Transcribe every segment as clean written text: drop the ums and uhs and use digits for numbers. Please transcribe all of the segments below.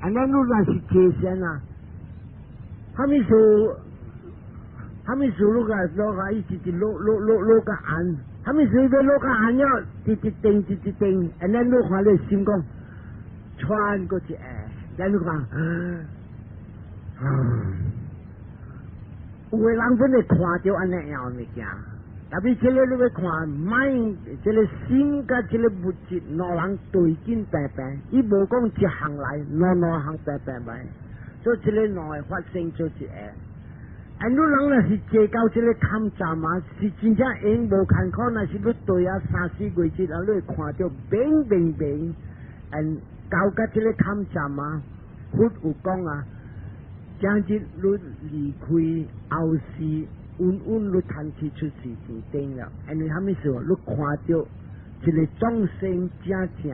按呢你若是坐禪啊，啥物事？啥物事你個落個一直直落落落落個按，啥物事欲落個按了，直直定直直定，按呢你看你心講，喘過一下，然你看，啊，有的人本會看著按呢樣物件，特別這个你欲看，mind 這个心佮這个物質兩人對緊平平，伊無講一項來，兩兩項平平來，所以這个兩會發生做一個。啊，你人若是坐到這个坎站嘛，是真正閒無艱苦，若是欲對啊三四個月啊，你會看著明明明，嗯，到佮這个坎站嘛，佛有講啊，今日你離開後世，穩穩你趁去出世天頂了，因為啥物事？你看著這个眾生正正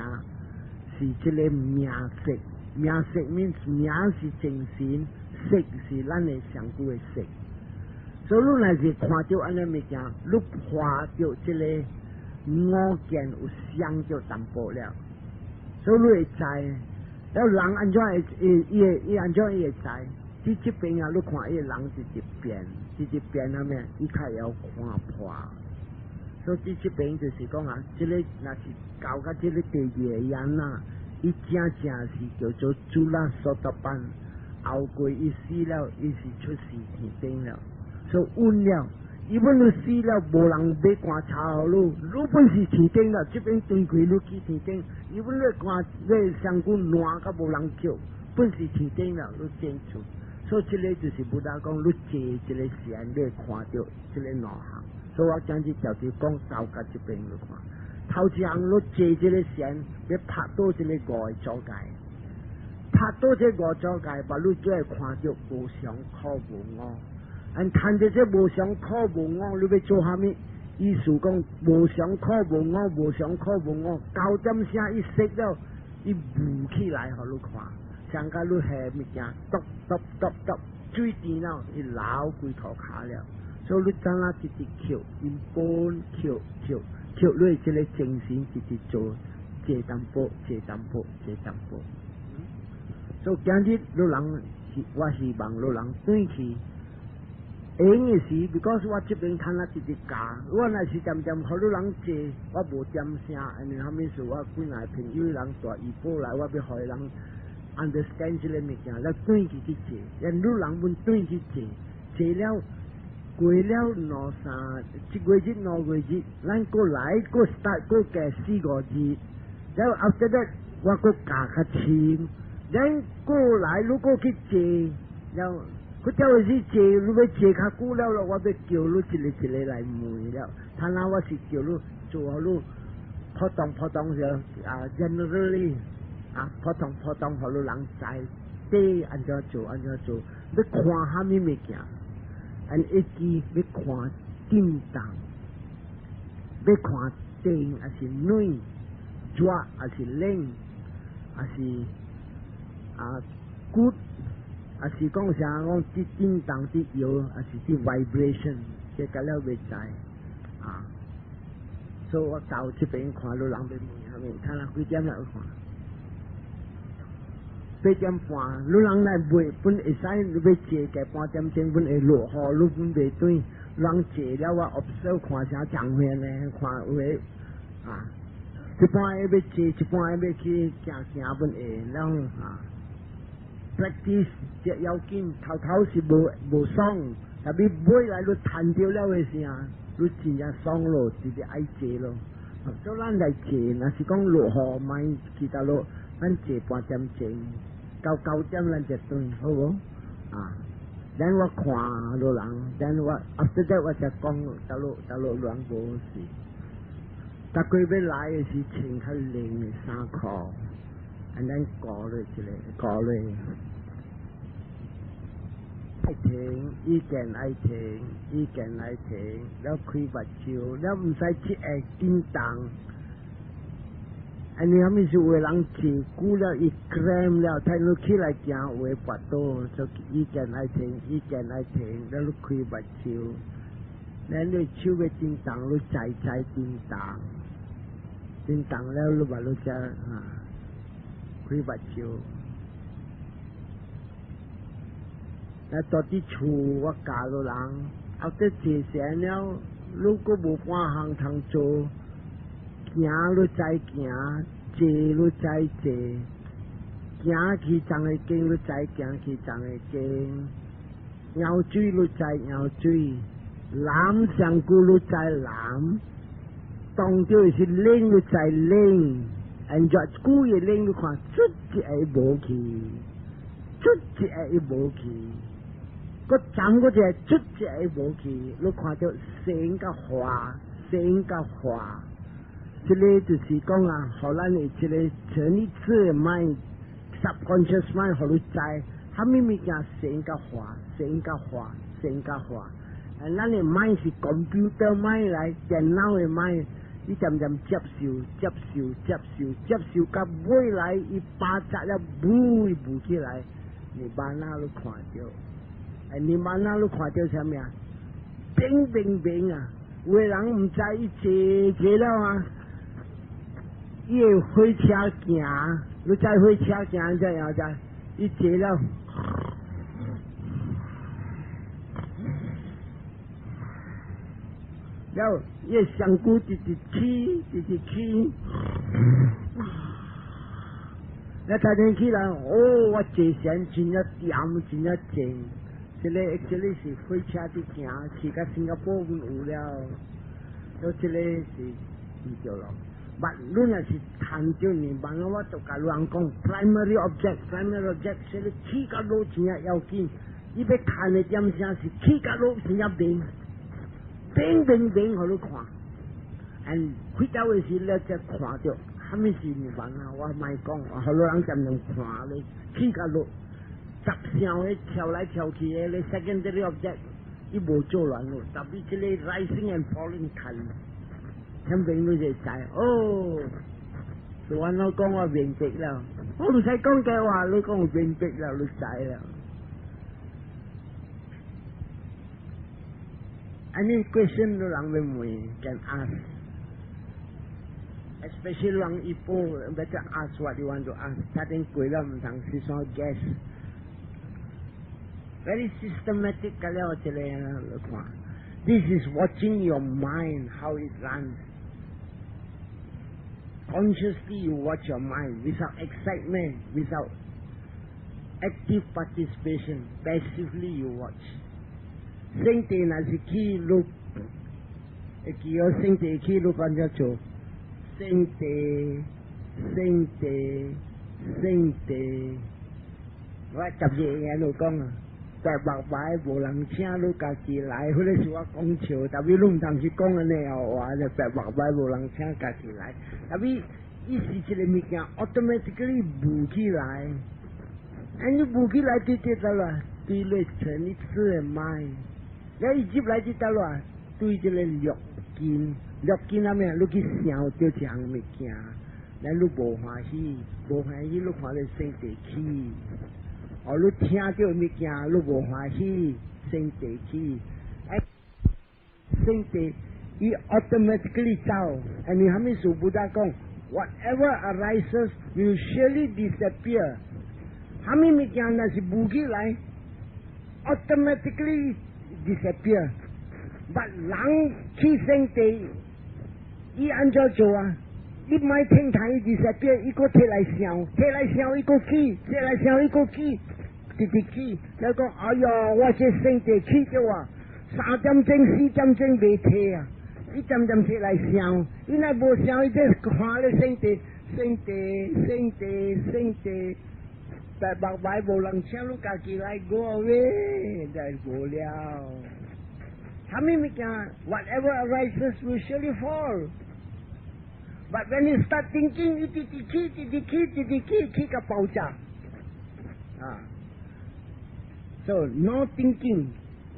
是這个名色，名色 means 名是精神。色是咱的上古的色，所以你若是看著按呢物件，你破著這个我見有傷著淡薄了，所以你會知，了人按怎會伊伊會伊按怎伊會知？佇這邊啊，你看伊个人直直變，直直變啥物？伊較會曉看破。所以佇這邊就是講啊，這个若是到佮這个第二个人啊，伊正正是叫做主啦所得班。後過伊死了，伊是出世天頂了，所以穩了。伊本你死了，無人欲棺柴予你，你本是天頂了，這邊斷開你去天頂。伊本你棺你身軀爛甲無人叫，本是天頂了，你轉出。所以這个就是 Buddha 講，你坐這个禪，你會看著這个兩項。所以我今日就佇講到佮這邊你看，頭一項你坐這个禪，欲拍倒這个五个阻礙。拍倒這五阻礙，把你就會看著無常苦無我。按看著這無常苦無我，你欲做啥物？意思講無常苦無我，無常苦無我，九點聲伊熄了，伊霧起來，予你看，像佮你下物件，篤篤篤篤，水甜了，伊流規塗跤了。所以你怎啊直直抾，因本抾抾抾，你這个精神直直做，坐淡薄，坐淡薄，坐淡薄。所以今日你人，我希望你人轉去。閒的時，because 我這邊看啊直直教，我若是恬恬予你人坐，我無點聲，因為啥物事？我幾若朋友人帶醫保來，我欲予人 understand 這个物件，來轉去去坐，讓你人們轉去坐，坐了過了兩三一個月2個月，咱閣來閣 start 閣加四五日，然後 after that 我閣教較深，咱過來如果去坐，然後。佢叫是坐，你欲坐較久了咯，我欲叫你一個一個來問了。他那我是叫你做予你普通普通時啊，generally 啊，普通普通，予你人知，對按怎做按怎做，欲看啥物物件，按一支欲看震動，欲看電抑是暖，熱抑是冷，抑是啊骨。抑是講啥？講佇震動、佇搖，抑是佇 vibration，這個了袂知啊。所以我到這邊看，你人欲問啥物？睇下幾點來看？8點半，你人來買本會使，你欲坐個半點鐘，本會落雨，你本袂轉。人坐了，我 observe 看啥長咩呢？看有的啊，一般會欲坐，一般會欲去行行，本會，然後啊。practice 這要緊，頭頭是無無爽，特別尾來你趁著了的時候，你真正爽咯，直直愛坐咯。所以咱來坐，若是講落雨，莫去倒落，咱坐半點鐘，到9點咱就轉，好無？啊，咱我看落人，咱我 after that 我才講倒落倒落人無事。逐個欲來的是穿較靚的衫褲，按咱顧落一个，顧落。愛停，意見愛停，意見愛停，了開目睭，了毋使一下緊動。按呢啥物是有的人坐久了，伊 cramp 了，睇你起來行有會跋倒，就意見愛停，意見愛停，了你開目睭，咱你手欲震動，你知知震動，震動了你嘛你才啊開目睭。來住佇厝我教予人，後底坐禪了，你閣無半項通做，行你知行，坐你知坐，行去仝个間你知行去仝个間，舀水你知舀水，藍上久你知藍，當著是冷你知冷，按著久的冷你看，出一個無去，出一個無去。閣斬嗰隻出一個無去，你看著生佮化，生佮化，這个就是講啊，予咱的這個層一次的 mind，subconscious mind，予你知，啥物物件生佮化，生佮化，生佮化。啊，咱的 mind 是 computer mind 來，電腦的 mind，伊漸漸接受、接受、接受、接受，到尾來伊爆炸了，霧霧起來，你慢仔你看著。哎，你慢仔你看著啥物啊？冰冰冰啊！有的人毋知伊坐坐了啊，伊會火車行，你知火車行怎樣知？伊坐了，了伊的身軀直直起，直直起。你睇見起來，哦，我坐禪真正恬，真正靜。這个這个是火車佇行，去到新加坡阮有了，所以這个是毋對咯。但你若是談著你，萬我就共人講，primary object，primary object，這个起佮落真正要緊。伊欲看的點聲是起佮落真正明，明明明予你看。and 回到的時，你才看著，啥物是你萬啊？我莫講，予人漸漸看咧，起佮落。雜想的跳來跳去的，咧 secondary object，伊無做亂咯。特別這個 rising and falling 看，聽明你就知哦。所以我講我明白了，我毋使講假話，你講明白了，你知了。Any question 你人欲問，can ask。Especially 人一般，better ask what you want to ask。他頂過了毋通是說 guess。Very systematic 個了，這個你看。This is watching your mind how it runs. Consciously you watch your mind without excitement, without active participation. Passively you watch. 聖地若是起你，會記哦，聖地起你按怎做？聖地，聖地，聖地。我十日喺度講啊。白白白無人請你家己來，彼个是我講笑，特別你毋通去講按呢話，就白白白無人請家己來，特別伊是一个物件，automatically 浮起來，啊你浮起來對對佗啦，對咧層一次的 mind，你一入來就佗啦，對這个六根，六根啥物啊？你去想著一項物件，咱你無歡喜，無歡喜，你看咧聖地起。哦，你聽著物件，你無歡喜，聖地起，哎，聖地伊 automatically 走，and 你啥物事 Buddha 講，whatever arises will surely disappear。啥物物件若是浮起來，automatically disappear。But 人起聖地，伊按怎做啊？你莫聽談伊 disappear，伊閣提來想，提來想伊閣起，提來想伊閣起，直直起。你講哎喲，我這聖地起著啊，3點鐘4點鐘袂提啊，伊漸漸提來想，伊若無想，伊這看咧聖地，聖地，聖地，聖地，白白白無人請你家己來過喂，就無了。啥物物件，whatever arises will surely fall。But when you start thinking，一直直起，直直起，直直起，起個爆炸。啊，so no thinking，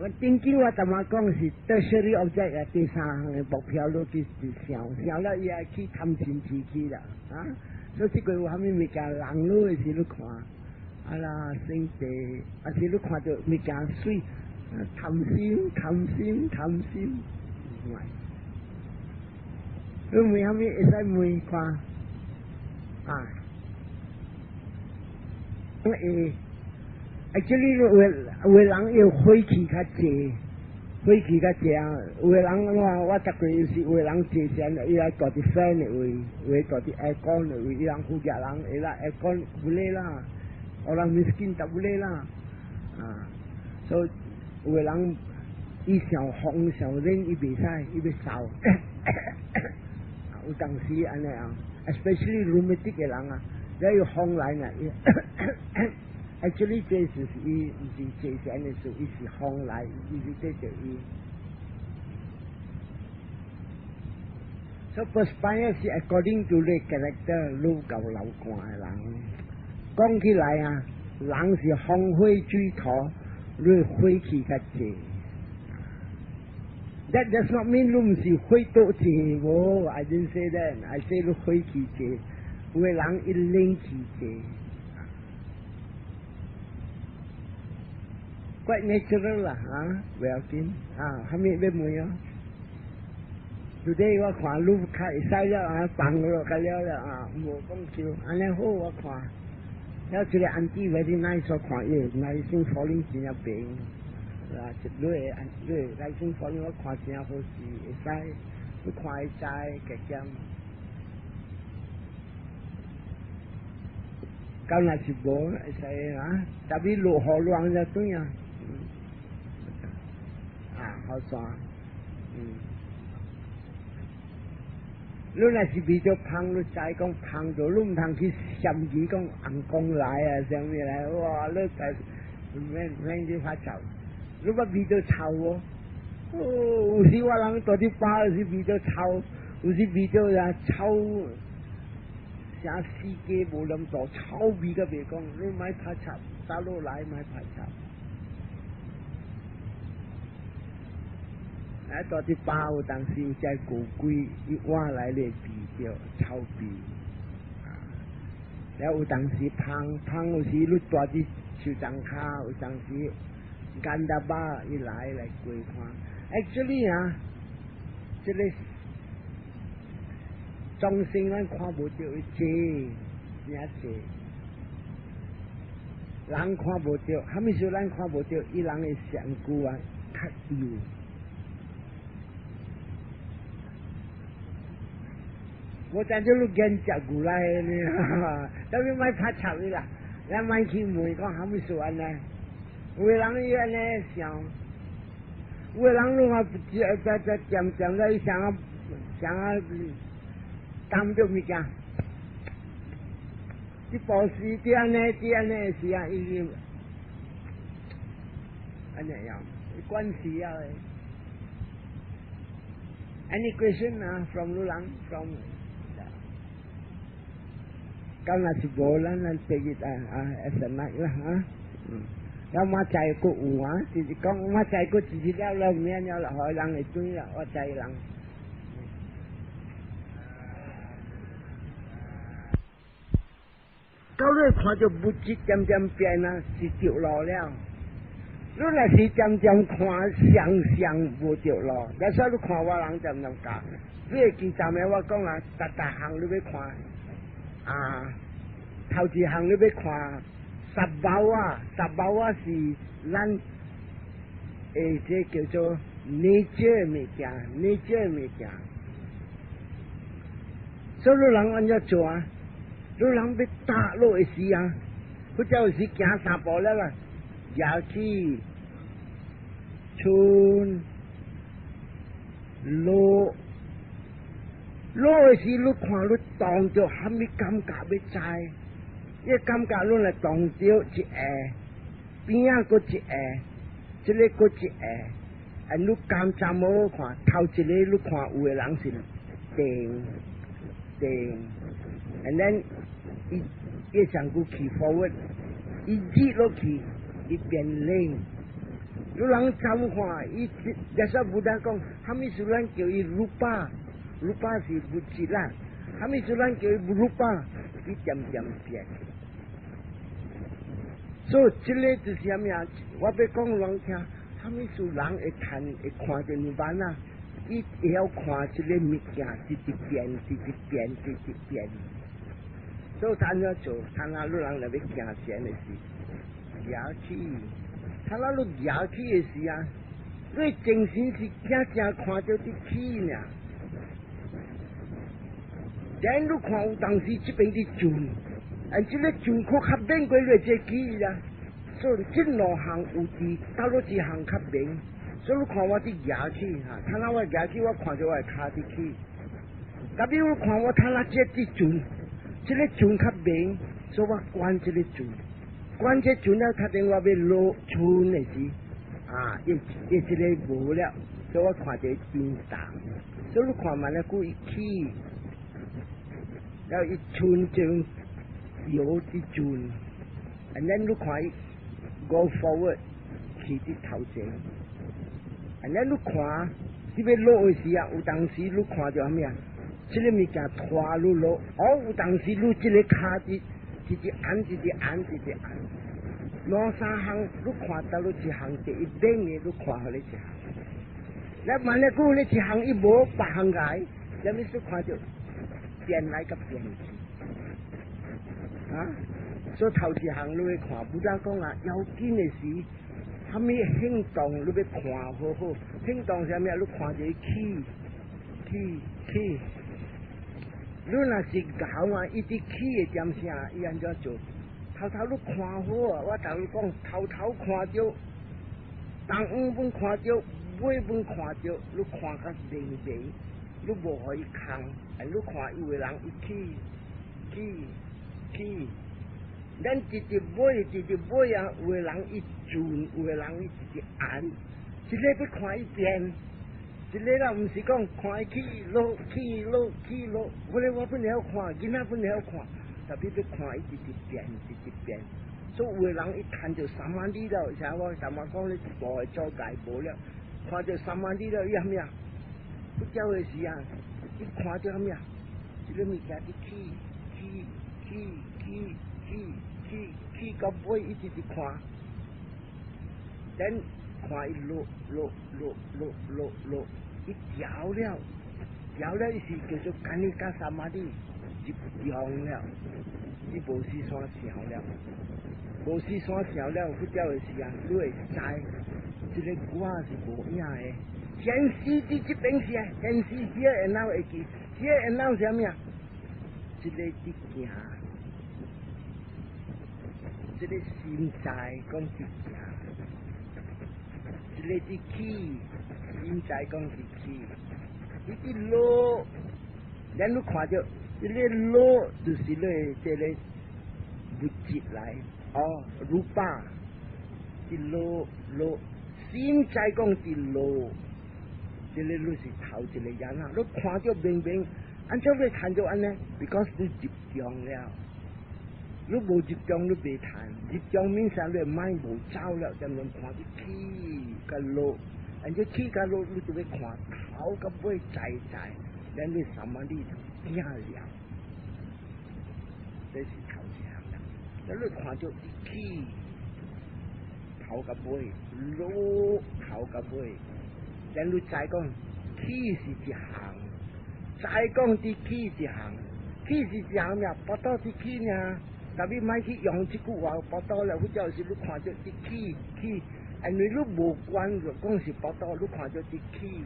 我 thinking 我怎麼講是 tertiary object 啊，第三項的目標你去想，想了伊愛去貪嗔癡去啦，啊，所以這個有啥物物件人路的時你看，啊啦，聖地，啊是你看著物件媠，貪心貪心貪心，唔係。你問啥物會使問看啊？會 Actually，有有的人伊火氣較濟，火氣較濟啊。有的人我逐過有時有的人坐禪，伊來蹛佇 fan 的位，有的蹛佇 aircon 的位，伊人負責人會來 aircon boleh 啦，orang miskin tak boleh 啦。啊，所以有的人伊傷風傷冷，伊袂使，伊欲嗽。有當時按呢啊，especially rheumatic 的人啊，你有風來呢。Actually，這就是伊毋是坐禪的事，伊是風來，伊是這就伊。So perspire 是 according to the character，愈夠流汗的人。講起來啊，人是風火水土，你火氣較濟。That does not mean 你毋是火多濟，無，I didn't say that。I say 你火氣濟，有的人伊冷氣濟。Quite natural 啦，啊，不要緊，啊，啥物欲問啊？Today 我看你較會使了啊，放落較了了啊，無講笑，按呢好我看。了這個 auntie very nice，我看伊 rising falling 真正平，啊，一你的你的 rising falling 我看真好勢，會使，你看會知加減。到若是無會使啊，特別落雨落就對啊。啊，好煞，嗯。你若是味著芳，你知講芳著，你毋通去嫌伊講尪公來啊，啥物來？哇！你在免免去發愁，你捌味著臭無？哦，有時我人蹛佇巴，有時味著臭，有時味著啊臭，啥世界無論大，臭味閣袂講，你莫拍插，打落來莫拍插。啊，蹛佇巴有當時有隻古鬼，伊換來咧味著臭味。啊，了有當時芳芳有時你蹛佇樹叢跤，有當時 gandhabba 伊來來過看。Actually 啊，這個眾生咱看無著伊濟，真濟。人看無著，啥物事咱看無著，伊人的身軀啊較幼。我知影你見食牛奶呢，特別莫拍插伊啦，咱莫去問講啥物事按呢？有的人伊按呢想，有的人攏啊，在在漸漸咧想啊想啊擔著物件，你保持佇按呢佇按呢時啊，伊按呢樣，關係啊。Any question 啊？From 路人，from 敢若是無，咱咱 take it 啊啊，as a night 啦啊。嗯，了明載閣有啊，就是講明載閣一日了了免了啦，予人會轉啦，我知人。到你看著物質漸漸變啊，是著路了。你若是漸漸看相相無著路，假使你看我人漸漸教，你會記昨暝我講啊，逐逐項你欲看。啊，頭一項你欲看 sabhava，sabhava 是咱誒，這叫做 nature 物件，nature 物件。所以你人按怎做啊？你人欲踏落的時啊，或者有時行三步了啦，舉起、春、落。落的時，你看你當著啥物感覺欲知？伊感覺你來當著一下，邊仔閣一下，這個閣一下，啊，你監察無看，頭一個你看有的人是定定，and then 伊伊上久起 forward，伊熱落去，伊變冷。有人怎看？伊耶穌 Buddha 講，啥物事咱叫伊 rupa。Rupa 是物質啦，啥物事咱叫伊 rupa，伊漸漸變。所以這個就是啥物啊？我欲講人聽，啥物事人會看會看著涅槃啊？伊會曉看這個物件，直直變，直直變，直直變。所以他按怎做？他那路人來欲行禪的時，舉起，頭仔你舉起的時啊，你精神是正正看著佇起呢。then 你看有當時這邊佇轉，啊，這个轉較較免過你這記啦。所以這兩項有佇，倒落一項較明。所以你看我佇舉起哈，頭仔我舉起，我看著我的跤佇起。特別我看我頭仔這佇轉，這个轉較明，所以我觀這个轉，觀這轉了，較等我欲落賰的時，啊，伊伊這个無了，所以我看著變動。所以你看慢咧，久伊起，然後伊賰就搖佇轉，and then 你看伊 go forward 去佇頭前，and then 你看，你欲落的時啊，有當時你看著啥物啊？這个物件拖你落，哦，有當時你這个跤佇一直按，一直按，一直按，兩三項你看到你一項第一免的，你看予你一項。你萬一講你一項伊無別項來，啥物事看著變來佮變去，啊？所以頭一項你欲看，Buddha 講啊，要緊的是，啥物行動你欲看好好，行動啥物啊？你看著伊起起起。你若是𠢕啊，伊佇起的點聲，伊按怎做？頭頭你看好啊！我逐日講，頭頭看著，當黃本看著，尾本看著，你看較明明，你無予伊空，啊！你看有的人伊起起起，咱直直尾直直尾啊，有的人伊轉，有的人伊直直按，一个欲看伊變。一个啦，毋是講看伊起落起落起落，我咧我本會曉看，囡仔本會曉看，特別欲看伊直直變，直直變。所以有的人伊趁著 samadhi 了，像我頭仔講咧，無會做界無了，看著 samadhi 了，伊啥物啊？不曉的時啊，伊看著啥物啊？這个物件佇起起起起起起起到尾，伊直直看，等看伊落落落落落落。伊調了，調了，伊是叫做 khanika samadhi，入定了，伊無時山想了，無時山想了，不曉的時啊，你會知，這个我是無影的。現時佇這邊是啊，現時 here and now 會記，here and now 啥物啊？這个佇行，這个心在講佇行，這个佇起。心在講佇起，伊佇落，咱你看著，這个落就是你這个物質來，哦，rupa，佇落落，心在講佇落，這个你是頭一个人啊，你看著明明，按怎會看著按呢？Because 你入定了，你無入定你袂談，入定面上你mind 無走了，點樣看著起佮落？按這起佮落，你就欲看頭佮尾在在，咱你 samadhi 就定了，這是頭一項啦。咱你看著起頭佮尾，落頭佮尾，咱你知講起是一項，知講佇起一項，起是一項爾，腹肚佇起爾，特別莫去用這句話，腹肚了，或者是你看著佇起起。因為你無觀就講是腹肚，你看著佇起，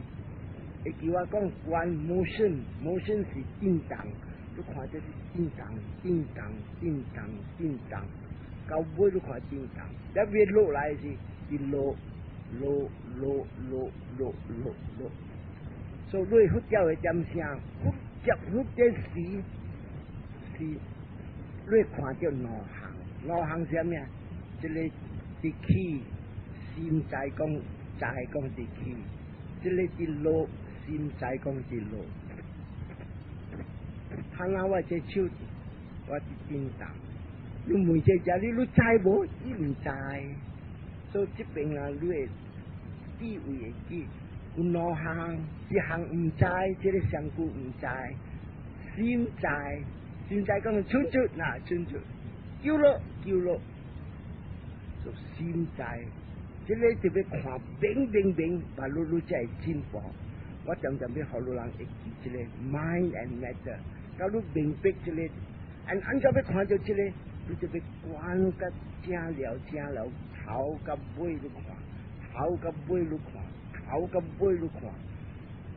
會記我講觀 motion，motion 是震動，你看著佇震動、震動、震動、震動，到尾你看震動，了尾落來是佇落、落、落、落、落、落、落。所以你佛教的點聲，佛教佛的時是你看著兩項，兩項是啥物啊？這个佇起。心在講，在講佇起，這个佇落，心在講佇落。看下我這手，我佇震動。你問這只你，你知無？伊毋知。所以這邊啊，你會智慧會記有兩項，一項毋知，這个身軀毋知，心知，心知講出出，那出出，救落救落，就心知。這个就欲看明明明，把你你才會進步。我常常欲予你人會記這个 mind and matter，到你明白這个，按按怎欲看著這个，你就欲觀甲正了正了，頭甲尾你看，頭甲尾你看，頭甲尾你看。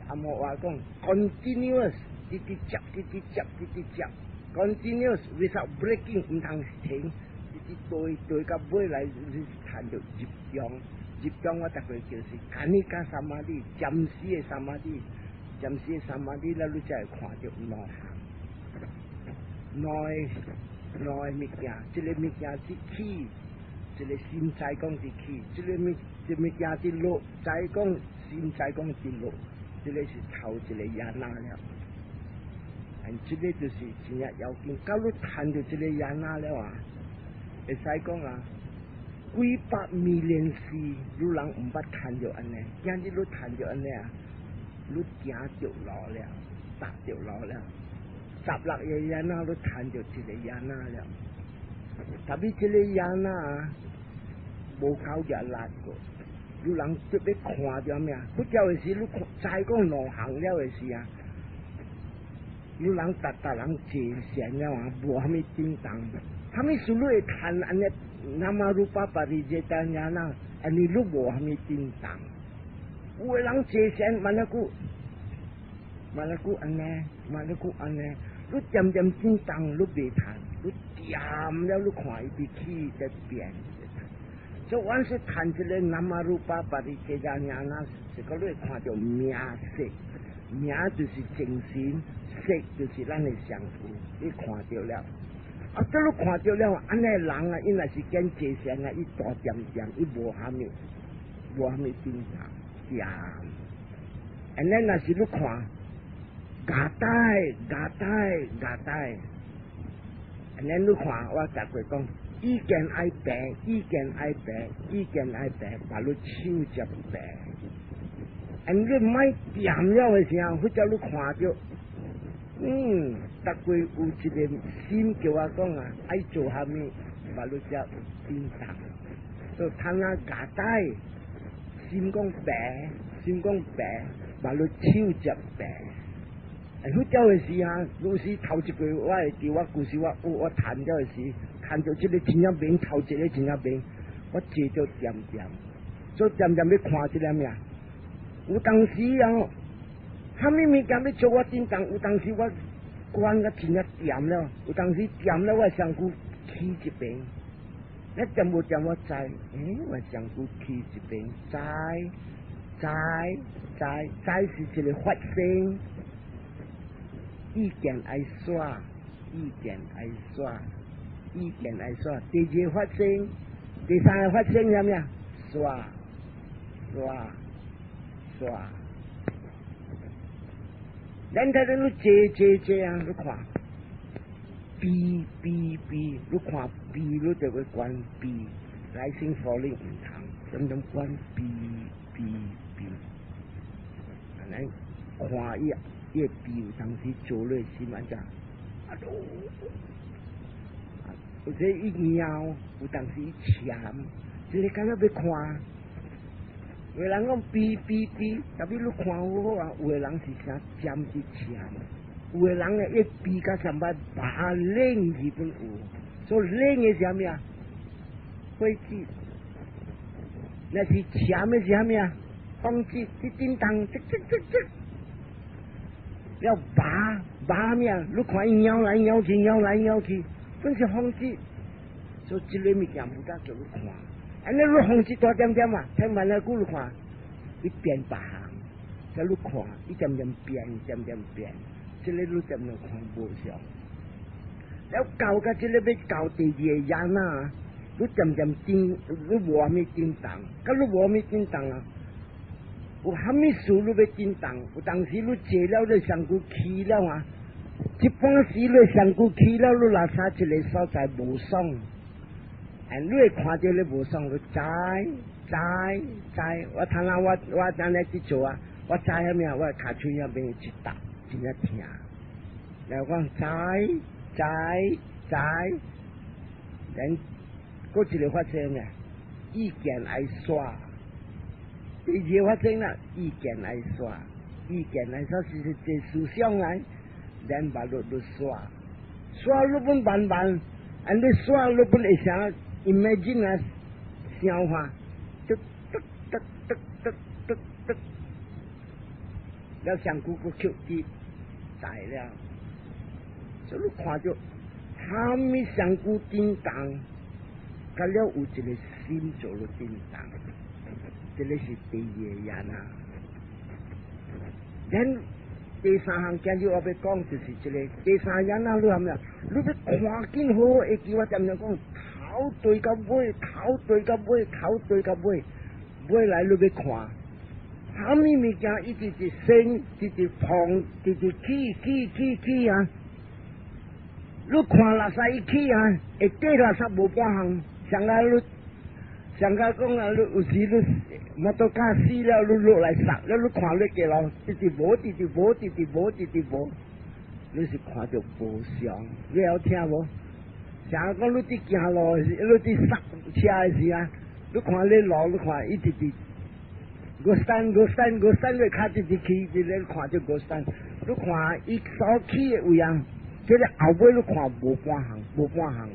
阿莫話講，continuous，直直接，直直接，直直接，continuous without breaking，毋通停，直直對對到尾來，你趁著入中，入中我逐個就是 khanika samadhi，暫時的 samadhi，暫時的 samadhi 了，你才會看著兩項，兩個物件，一個物件是起，一個心知講是起，這個物這物件是落，知講心知講是落，這個是頭一個 jhana 了。這個就是真正要緊，到你趁著這個 jhana 了啊，會使講啊，幾百 million 世，你人毋捌趁著按呢，今日你趁著按呢啊，你行著路了，踏著路了，16個 jhana 你趁著一個 jhana 了，特別這個 jhana 啊，無夠熱力個，你人特別看著咩啊？不叫的時，你看知講兩項了的時啊。你人逐逐人坐禪了啊，無蝦米震動，蝦米事你會趁按呢？nama rupa pariccheda ñāṇa，按呢你無蝦米震動。有的人坐禪慢仔久，慢仔久按呢，慢仔久按呢，你漸漸震動，你袂趁，你掂了你看伊佇起佇變。所以阮是趁這個 nama rupa pariccheda ñāṇa，是講你會看著名色，名就是精神。色就是咱的相符，你看著了。啊，這你看著了，按呢人啊，伊若是見坐禪啊，伊大恬恬，伊無蝦米，無蝦米震動，恬。按呢若是你看，牙帶牙帶牙帶，按呢你看，我逐過講，意見愛平，意見愛平，意見愛平，把你手接平。按你莫恬了的時候，或者你看著。逐過有一個心叫我講啊，愛做蝦米，把你才震動。所以趁啊牙帶，心講白，心講白，把你手接白。哎，彼朝的時啊，老師頭一句我會記我故事，我談了的時，談到這個真正明，頭一個真正明，我坐著恬恬，所以恬恬欲看這個咩？有當時啊，蝦米物件欲做我震動，有當時我觀甲真正恬了，有當時恬了我身軀起一邊，你恬無恬我知，欸，我身軀起一邊，知知知知是一個發生，意見愛煞，意見愛煞，意見愛煞。第二個發生，第三個發生啥物啊？煞煞煞。咱睇你坐坐坐啊，你看悲悲悲，你看悲，你就會觀悲，rising falling 毋通，點點觀悲悲悲，按呢看伊伊個悲有當時做落心按怎？啊都，或者伊貓有當時伊潛，這個敢若欲看。有的人講悲悲悲，特別你看好好啊，有的人是啥尖佇潛，有的人呢一悲甲上擺把冷去本有，所以冷的是啥物啊？火氣。若是潛的是啥物啊？風氣佇震動，吱吱吱吱。了拔拔咩啊？你看伊搖來搖去，搖來搖去，本是風氣。所以這個物件無得叫你看。按呢你風氣大恬恬啊，聽完了久你看，伊變別項，才你看，伊漸漸變，漸漸變，這個你漸漸看無相。了到甲這個欲到第二個 jhana，你漸漸震，你無蝦米震動，甲你無蝦米震動啊？有蝦米事你欲震動？有當時你坐了你身軀起了啊，一般時你身軀起了，你垃圾一個所在無爽。你會看著你無爽，你知知知。我聽啦，我按呢去做啊，我知蝦米啊？我跤喙遐邊一搭，真正疼。然後講知知知，然閣一個發生啊，意見愛煞。第二個發生啦，意見愛煞，意見愛煞是這思想來，然把你你煞，煞你本慢慢。啊，你煞你本會想 imagine 啊，想法就得得得得得得，了上古個曲啲在了，所以你看著，蝦米身軀振動，佮了有一個心做了振動，這個是第二個因啊。咱第三項今日我欲講就是這個第三樣啊，你係咩？你欲看緊好，會記我點樣講？頭對到尾，頭對到尾，頭對到尾，尾來你欲看，蝦米物件一直直升，直直膨，直直起起起起啊！你看垃圾一起啊，會綴垃圾無半項，上個你上個講啊，你有時你摩托卡死了，你落來殺，了你看你過路，直直無，直直無，直直無，直直無，你是看著無常，你會曉聽無？像講你佇行路，你佇剎車的時啊，你看你路，你看一直直，五山五山五山，你跤直直起，直咧看著五山，你看伊所起的位啊，這個後尾你看無半項，無半項。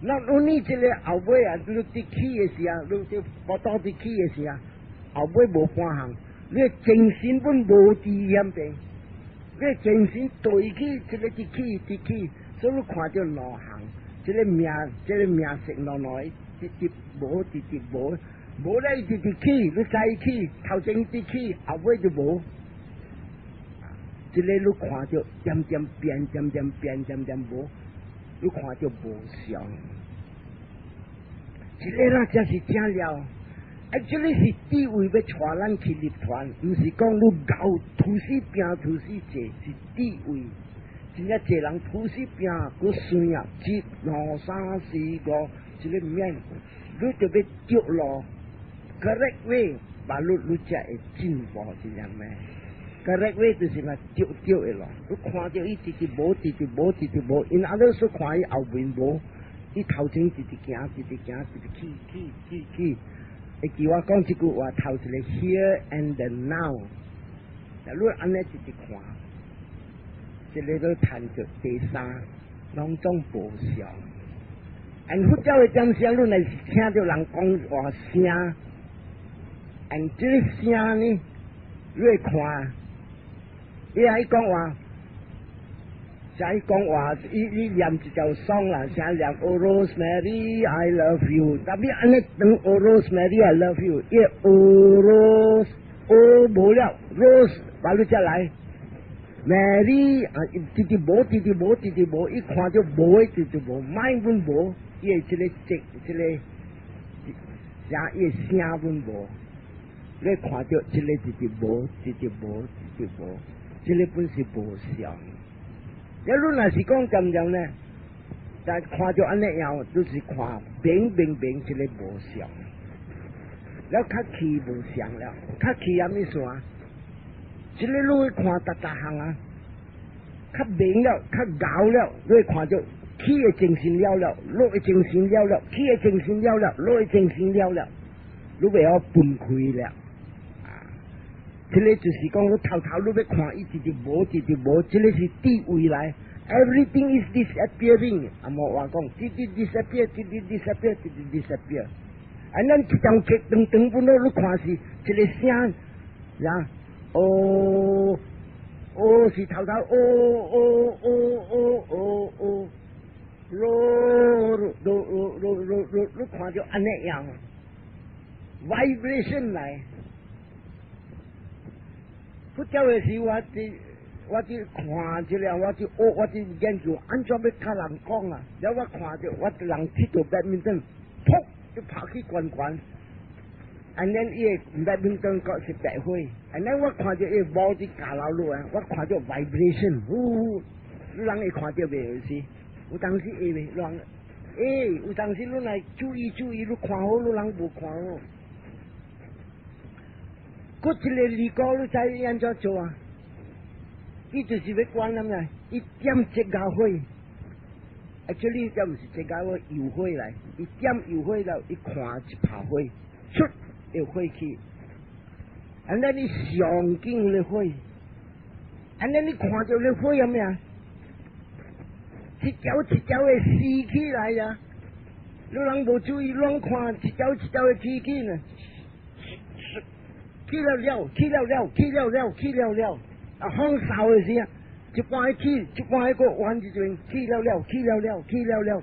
那你這個後尾啊，你佇起的時啊，你佇摩托佇起的時啊，後尾無半項，你精神本無佇遐邊，你精神對起這個佇起佇起，所以你看著兩項，這個名這個名色兩兩，直直無，直直無，無咧直直起，你再起，頭前直起，後尾就無。這個你看著點點變，點點變，點點無，你看著無常。這個啦才是正了，啊，這個是智慧欲帶咱去入團，毋是講你𠢕吐死拼吐死坐，是智慧。真正濟人吐死拼，閣算啊，一、兩、三、四、五，這個免，你就欲著路，correct way，把你你才會進步，真正咩？correct way 就是嘛對對的路，你看著伊直直無，直直無，直直無，因阿你所看伊後面無。伊頭前直直行，直直行，直直去去去去。會記我講這句話，頭一個 here and now。你按呢直直看，這個都談著第三，攏總無常。按佛教的點聲，你若是聽著人講話聲，按這個聲呢，你會看，伊愛講話。像伊講話，伊伊念一條 song 啦，像念 Oh Rosemary I love you，tapi 按呢等 Oh Rosemary I love you，伊 Oh Rose Oh 無了，Rose 把你再來，Mary 啊，直直無，直直無，直直無，伊看著無的直直無，mind 本無，伊的這個這這個，像伊的聲本無，你看著這個直直無，直直無，直直無，這個本是無常。你若是講咁樣呢？但看著按呢樣，就是看明明明這個無常。了較起無常了，較起啥物事啊？這個你會看逐逐項啊，較明了，較𠢕了，你會看著起的精神了了，落的精神了了，起的精神了了，落的精神了了，你袂曉分開了。啊，這個就是講你頭頭你欲看伊直直無，直直無，這個是智慧來。Everything is disappearing，啊無話講，直直 disappear，直直 disappear，直直 disappear。啊，咱一張劇長長本咯，你看是一個聲，呀，哦，哦是頭頭，哦哦哦哦哦哦，囉囉囉囉囉囉，你看著按呢樣，vibration 來。佛教的時我佇我佇看這個，我佇學，我佇研究，按怎欲共人講啊？了我看著我人佚佗 badminton，噗就拍去懸懸。And then 伊個 badminton 閣是白火，and then 我看著伊個帽子加落落啊，我看著 vibration，呼，你人會看著袂有時？有當時會袂？人欸，有當時你來注意注意，你看好，你人無看好。閣一個離果，你知伊按怎做啊？伊就是欲管啥物啊？伊點一家火，actually 這毋是一家火，油火來。伊點油火了，伊看一拍火，出有火起。And then 你上緊的火，and then 你看著咧火有咩啊？一條一條會死起來啊！你人無注意，亂看一條一條會起起呢？起了了，起了了，起了了，起了了，啊，放哨的時啊，一半起，一半閣彎一陣，起了了，起了了，起了了，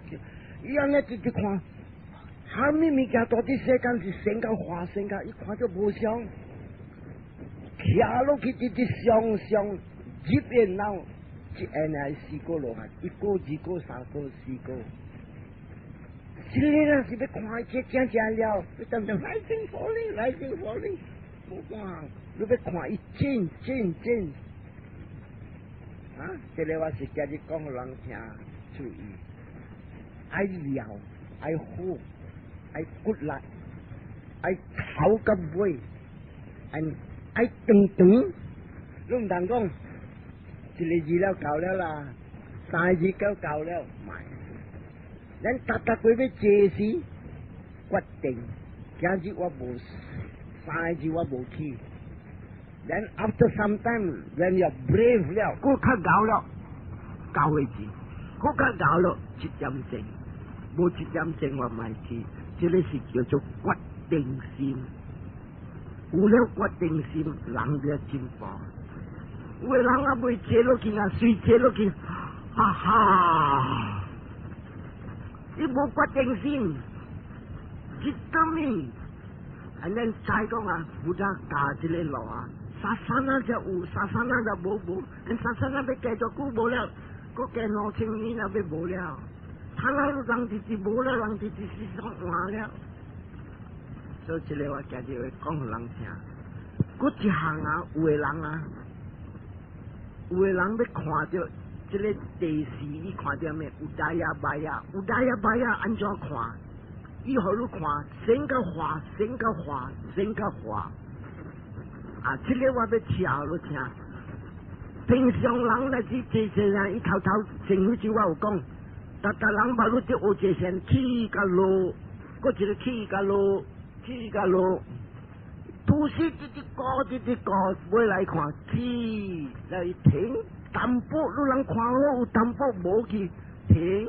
伊按呢直直看，啥物物件到佇世間是生甲化生甲，伊看著無常，徛落去直直上上入緣腦，一下來四個羅漢，一個、二個、三個、四個。這個人是欲看這正正了，你當當 rising falling rising falling，無看，你欲看伊轉轉轉。啊，這個我是今日講予人聽，注意，愛了，愛好，愛骨力，愛頭佮尾，愛愛長長，你毋通講一個字了夠了啦，三個字夠夠了，毋係。咱逐逐過欲坐時決定，今日我無三個字我無去。Then after some time, when you are brave 了，閣較𠢕了，九個字，閣較𠢕了，一點鐘，無一點鐘我莫去。這個是叫做決定心。有了決定心，人就進步。有的人猶未坐落去啊，隨坐落去，哈哈！伊無決定心，一等呢，按呢知講啊，佛教這個路啊，sasana 就有，sasana 就無無，恁 sasana 欲繼續久無了，閣加2000年也欲無了，他那人直直無了，人直直是說換了。所以這個我今日會講予人聽。閣一項啊，有的人啊，有的人欲看著這個第四，伊看著咩？Udayabbaya，udayabbaya 按怎看？伊予你看，生佮化，生佮化，生佮化。啊，這個我欲聽予你聽。平常人來去坐坐啊，伊頭頭前幾集我有講，逐逐人捌你佇學一線起佮落，閣一個起佮落，起佮落，吐息直直過，直直過，尾來看起，來停，淡薄你人看好有淡薄無去停，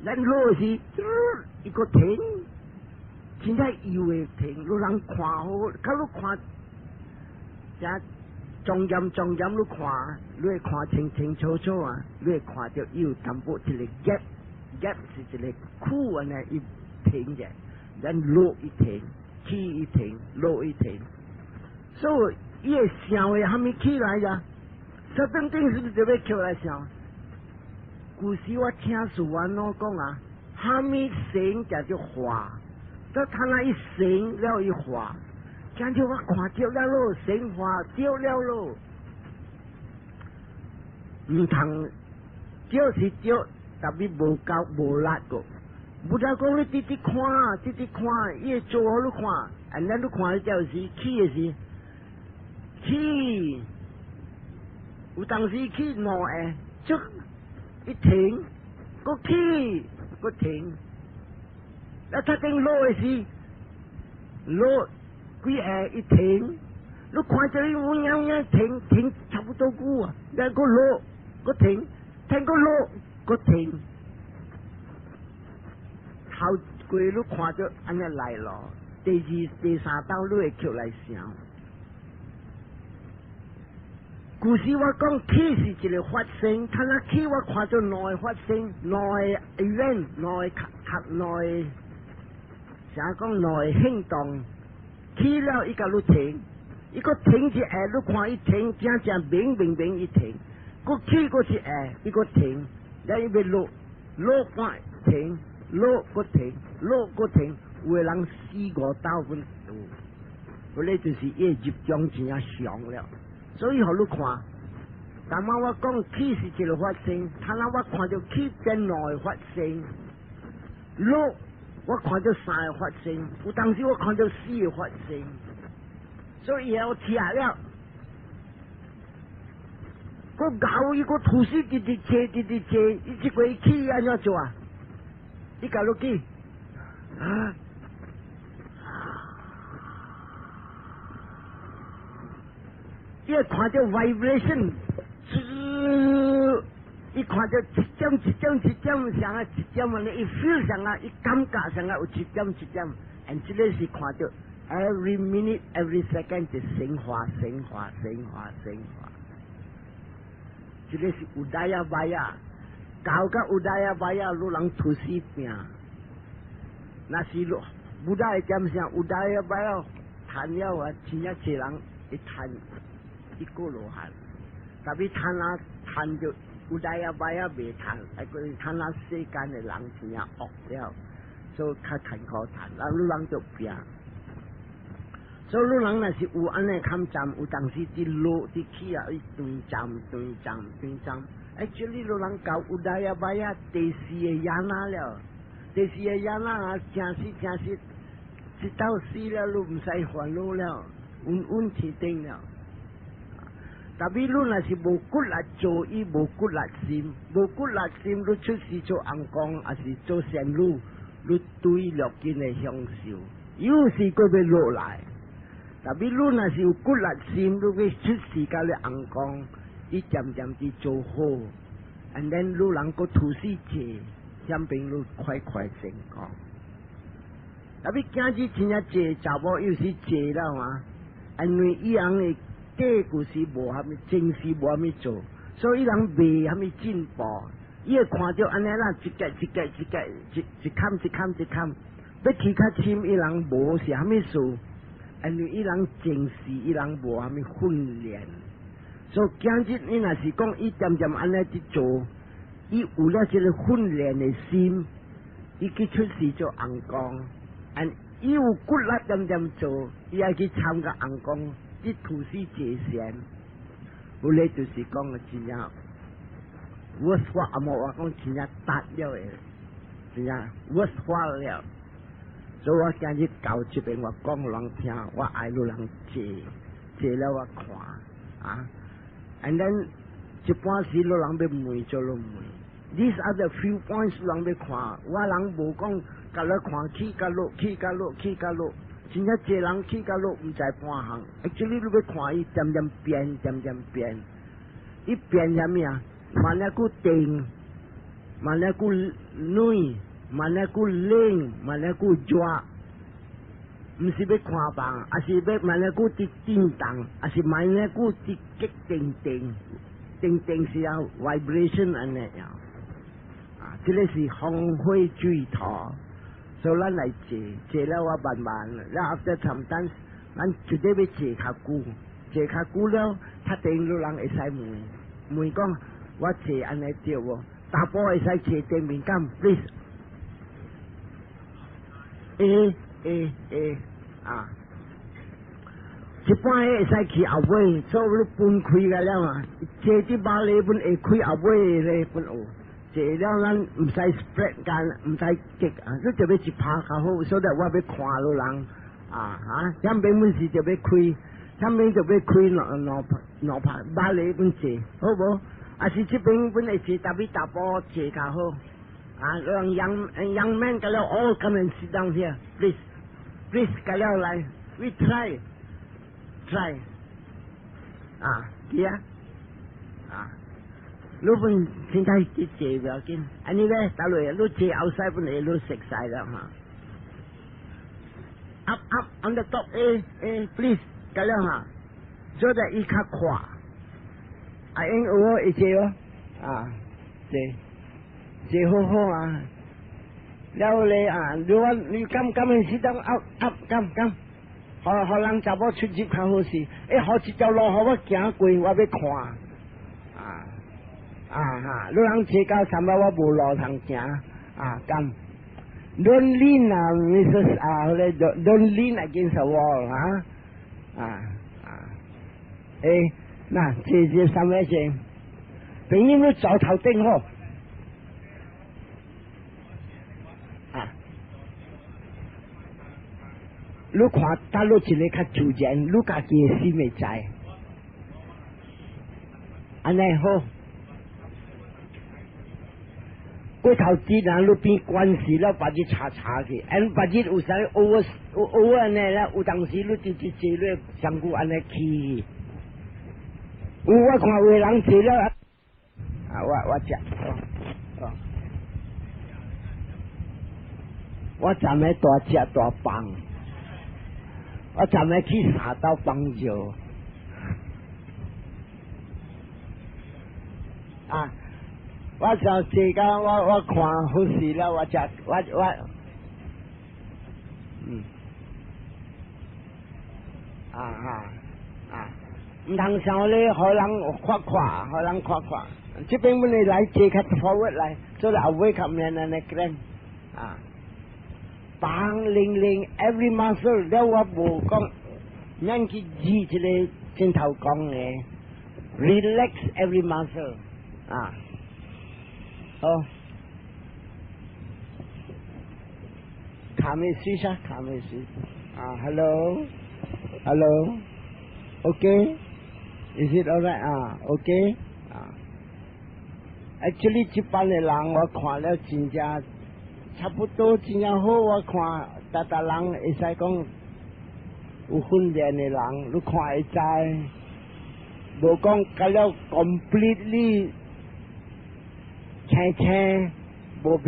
咱落時，伊閣停，真正伊會停，你人看好，較你看，這莊嚴莊嚴，你看，你會看清清楚楚啊！你會看著伊有淡薄一個 gap，gap 是一個空按呢，伊停者，咱落伊停，起伊停，落伊停，所以伊會想會蝦米起來呀？這等等是毋是就欲起來想？古時我聽師父按怎講啊，蝦米生叫做化，這他那一生了一化。今日我看著了囉，生化著了囉，毋通著是著，特別無夠無力個。無得講你直直看，直直看，伊會做予你看，按呢你看就是起的時，起，有當時起兩下，就一停，閣起，閣停，啊，頭頂落的時，落幾下一停，你看著伊有影有影停停差不多久啊，然後閣落，閣停，停閣落，閣停。頭過你看著按呢來咯，第二、第三道你會起來想。古時我講起是一個發生，他若起我看著兩個發生，兩個 event，兩個較較兩個，啥講兩個行動，起了伊共你停，伊閣停一下，你看伊停，正正明明明伊停，閣起閣一下，伊閣停，了伊欲落，落半停。落閣停，落閣停，有的人四五道分有，彼個就是伊入中真正強了。所以予你看，當晚我講起是一個發生，他若我看著起變兩個發生，落我看著三個發生，有當時我看著四個發生，所以我聽了，閣𠢕伊閣吐息直直坐，直直坐，伊這回起按怎做啊？你共落去，啊！伊看著 vibration，伊看看著一點一點一點像啊一點按呢，伊 feel 像啊，伊感覺像啊有一點一點，and 這个是看著 every minute every second 就升華升華升華升華。這个是 udayabbaya，搞個 udayabbaya，汝人出世拚。若是汝 Buddha 會點聲 udayabbaya，趁了啊，真正濟人會趁一個羅漢，特別趁啊趁著 udayabbaya 袂趁，啊個趁啊世間的人真正惡了，所以較艱苦趁，啊汝人就拚。所以汝人若是有按呢坎站，有當時佇落佇起啊，伊斷站斷站斷站，actually 汝人到 udayabbaya 第四个 yana 了，第四个 yana 啊，正實正實，一到死了，汝毋使煩惱了，穩穩天頂了。特別汝若是無骨力做伊，無骨力心，無骨力心，汝出世做尪公，抑是做仙女，汝對六根的享受，又是閣欲落來。特別汝若是有骨力心，汝欲出世佮你尪公，伊漸漸佇做好，and then 汝人閣出世濟，顯變汝快快成功。特別今日真正濟查某又是濟了嘛，因為伊人的過去是無蝦米，前世無蝦米做，所以伊人袂蝦米進步。伊會看著按呢啦，一格一格一格，一一坎一坎一坎，欲去較深，伊人無是蝦米事。因為伊人前世伊人無蝦米訓練，所以今日你若是講伊漸漸按呢去做，伊有了這个訓練的心，伊去出世做尪公，and 伊有骨力漸漸做，伊愛去參加尪公，去出世坐仙，有咧就是講真正，我說阿莫話講真正達了的，真正我說了。所以我今日到這邊，我講予人聽，我愛汝人坐，坐了我看啊。And then 一般時汝人欲問就汝問。These are the few points 人欲看，我人無講共你看起共落，起共落，起共落，真正濟人起共落毋知半項。Actually 你欲看伊漸漸變，漸漸變，伊變啥物啊？慢仔閣定，慢仔閣軟。慢仔閣冷，慢仔閣熱，毋是欲看房，抑是欲慢仔閣佇震動，抑是慢仔閣佇激定定，定定是啊 vibration 按呢樣，啊，這个是風火水土，所以咱來坐，坐了我慢慢，然後 after sometimes，咱絕對欲坐較久，坐較久了，較定汝人會使問，問講我坐按呢對無？查埔會使坐頂面敢？Please。會會會啊！一般會使去後尾，所以汝分開個了嘛。坐佇巴黎本會開後尾咧，本有坐了，咱毋使 spread 間，毋使激啊！你就欲一拍較好，所以我欲看汝人啊哈，兩邊本是就欲開，兩邊就欲開兩兩拍兩拍，巴黎本坐好無？啊是這邊本會坐，特別查埔坐較好。啊，讓 young young man 個了 all come and sit down here, please, please 個了來，we try, try，啊，記啊，啊，汝本現在去坐不要緊，按呢咧，打落汝坐後使本會汝熟似了哈。Up up on the top, 欸欸，please，個了哈，做得伊較快，啊，因有會坐哦，啊，坐。坐好好啊，了咧啊，如果你敢敢去當 up up 敢敢，予予人查某出入較好勢，欸，予一條路予我行過，我欲看，啊啊哈，汝人坐到三擺我無路通行，啊敢，Don't lean 啊，Mrs 啊，Don't lean against the wall 啊，啊啊，欸，那坐坐三位坐，朋友你走頭頂好。啊！你看，佗落一个較自然，你家己的心會知。按呢好。過頭自然你變關係了，別日查查去，and 別日有啥 over over 按呢啦，有當時你直直坐咧，上久按呢去。有我看有的人坐了，啊，啊，我食，哦，我昨暝大食大放，我昨暝去三斗放尿。啊！我就這個我看好事了，我食我，啊啊啊！毋通想咧，予人看看，予人看看。這邊阮來坐較 forward 來，做後尾較免按呢 cramp 啊。放零零 every muscle 了，我無講，免去記這個鏡頭講的，relax every muscle 啊。好，卡沒水啥？卡沒水啊？Hello，Hello，OK，Is it alright 啊？OK 啊？Actually，這班的人我看了真正差不多真正好，我看逐逐人會使講有訓練的人，你看會知，無講甲了 completely。青青無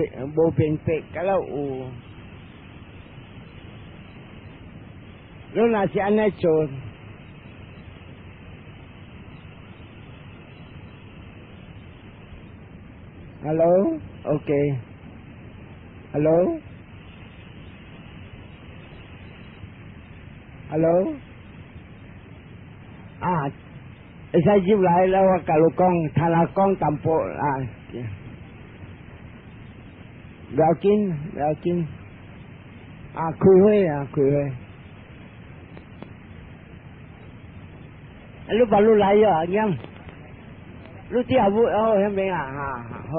明白，敢若有。你若是按呢做，Hello，OK，Hello，Hello，啊，會使入來了，我共你講，聽人講淡薄啊。不要緊，不要緊，啊，開會啊，開會。你把路來啊，娘，你啲阿母哦，遐邊啊，哈，好。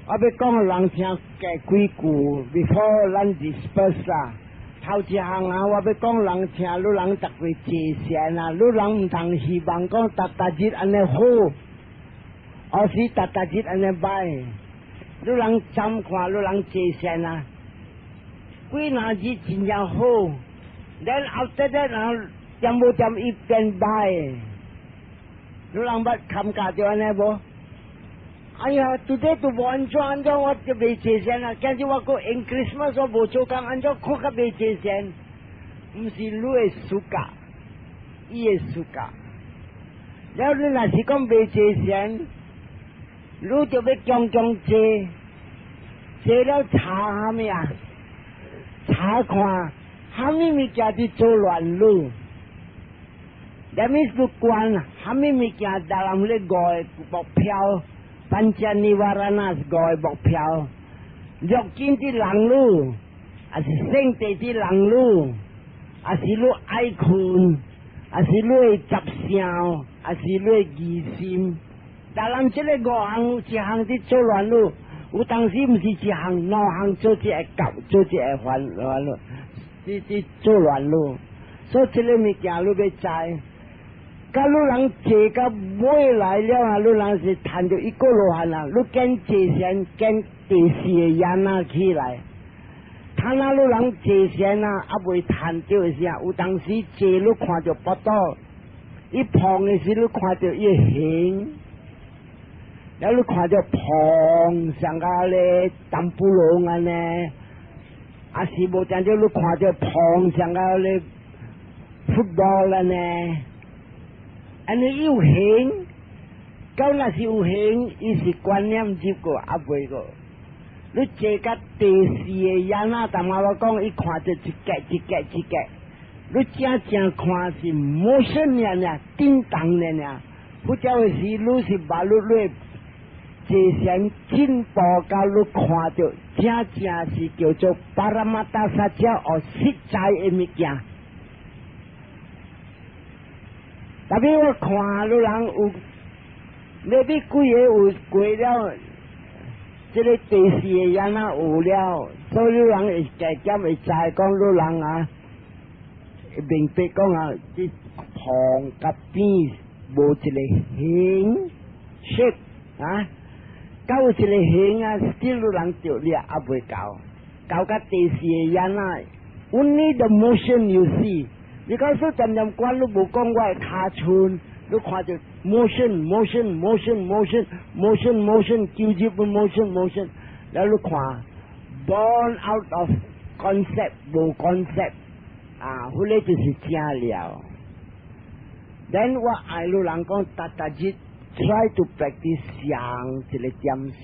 我欲講予人聽加幾句，before 咱 disperse 啦。頭一項啊，我欲講人聽，你人逐個坐禪啊，你人毋通希望講逐逐日按呢好，抑是逐逐日按呢歹。你人怎看？你人坐禪啊？幾若日真正好，then after that 啊，點無點伊變歹。你人捌感覺著按呢無？哎呀，today 都無按怎按怎，我就袂坐禪啊！今日我閣用 Christmas 我無做工，按怎看較袂坐禪？毋是你的 suka，伊的 suka。了你若是講袂坐禪，你就欲強強坐，坐了查蝦米啊？查看蝦米物件佇做亂你？That means 你觀蝦米物件，達人咧五个目標。Panca nivarana 五个目標，六根佇人汝，抑是性地佇人汝，抑是你愛睏，抑是你的雜想，抑是你的疑心。但人這個五項有一項佇做亂汝，有當時毋是一項，兩項做一個夾，做一個煩煩惱，佇做亂汝。所以這個物件你欲知。佮你人坐到尾來了啊！你人是趁著一個羅漢啊！你揀坐禪，揀第四个 yana 起來。趁啊！你人坐禪啊，猶未趁著的時啊，有當時坐你看著腹肚，伊膨的時你看著伊形，了你看著膨像個咧淡布龍按呢，啊是無定著你看著膨像個咧 football 按呢。按呢有形，到若是有形，伊是觀念入過，猶未過。你坐到第四个 yana，淡仔我講，伊看著一格一格一格，你正正看是 motion 爾爾，震動爾爾。不曉的是，你是把你你坐禪進步到你看著，正正是叫做 paramattha sacca 或實在的物件。特別我看你人有，maybe 幾个有過了，這个第四個 yana 有了，所以你人會加減會知講你人啊，明白講啊，這膨佮扁無一個形式啊，到有一個形啊，still 你人著你猶未到，到到第四個 yana，only the motion you see。你講說漸漸觀，你無講我的跤寸，你看著 motion motion motion motion motion motion 叫住 motion motion，了你看 born out of concept 無 concept 啊，彼個就是正了。Then 我愛汝人講，逐逐日 try to practice 想一個點聲